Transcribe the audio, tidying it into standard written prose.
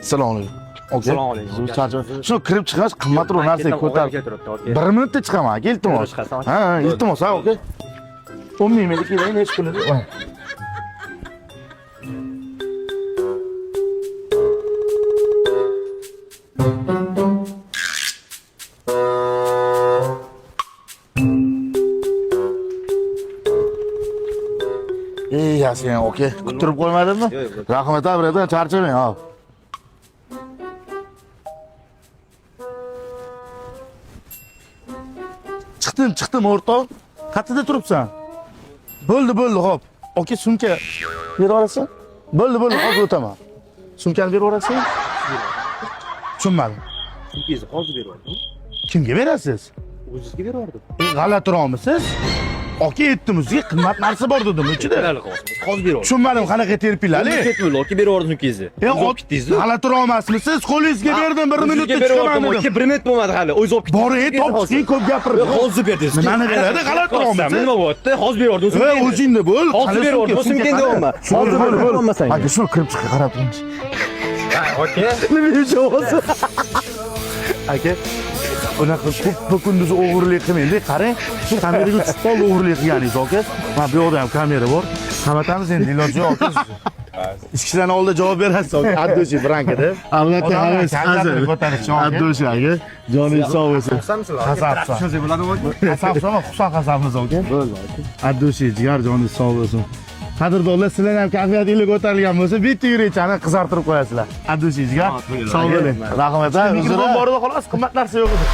Assalomu alaykum. Aka. Assalomu alaykum. Charchab. Shuni kirib chiqamiz, qimmatroq narsaga ko'tar. Bir minutda chiqaman aka, iltimos. Chiqasan, aka. Ha, iltimos, ha, aka. 10 ming meni keling, nechi kun edi? Ey, yasin, aka, kuttirib qo'ymadimmi? Yo'q, yo'q. Rahmat, братан, charchamang, hop. Chiqdim, chiqdim o'rtoq. Qayerda turibsan? Bo'ldi, bo'ldi, hop. Aka, sumka berib yuborasan? Bo'ldi, bo'ldi, hozir o'taman. Sumkani berib yuborasan? Tushunmadim. Sumkangizni hozir berib yubordim. Kimga berasiz? O'zizga berib yubordim. G'alatiroqmisiz? Aka, aytdim, o'ziga qimmat narsa bor dedim ichida. Hozir berib yubordim. Tushunmadim, qanaqa terpilali? Ketmaydi, aka, berib yubordim sumkangizni. E, O'zingiz olib ketdingiz-ku. G'alatiroq emasmisiz? Qo'lingizga berdim, bir O'zizga minutda berib chiqaman yubordim, dedim. aka, bir minut bo'lmadi hali. O'zingiz olib ketdingiz. Boring, topib chiqing, ko'p gapirib. Hozir berdingiz. Nimani beradi? G'alatiroqmisiz? Nima bo'lyapti? Hozir berib yubordim. E, o'zingni bo'l. Hozir berib yubordim, sumkangni deyapman. Hozir Hozir bo'l, bo'l. berib Aka, shuni kirib chiqing, qarab turing. Aka. Nima uchun o'zi? Aka, unaqa ko'p kunduz o'g'irlik qilmangda, qarang, shu kameraga tushib qoldi o'g'irlik qilganingiz, aka. Mana bu yoqda ham kamera bor. Qamatamiz endi, iloji yo'q, aka. Ishchilarni oldida javob berasiz, aka. От души brankada. Albatta, hammasi hazil. От души aka. Joningiz sog' bo'lsin. Qasabsan. Qasabsan, Husan qasabmiz, aka. Bo'ldi aka. От души jigar, joningiz sog' bo'lsin. Qadrdonlar, sizlar ham kayfiyatinglar ko'tarilgan bo'lsa, bitta yurakchani qizartirib qo'yasizlar. От души jigar. Sog' bo'ling. Rahmat. Mikrofon bor edi xolos, qimmat narsa yo'q edi.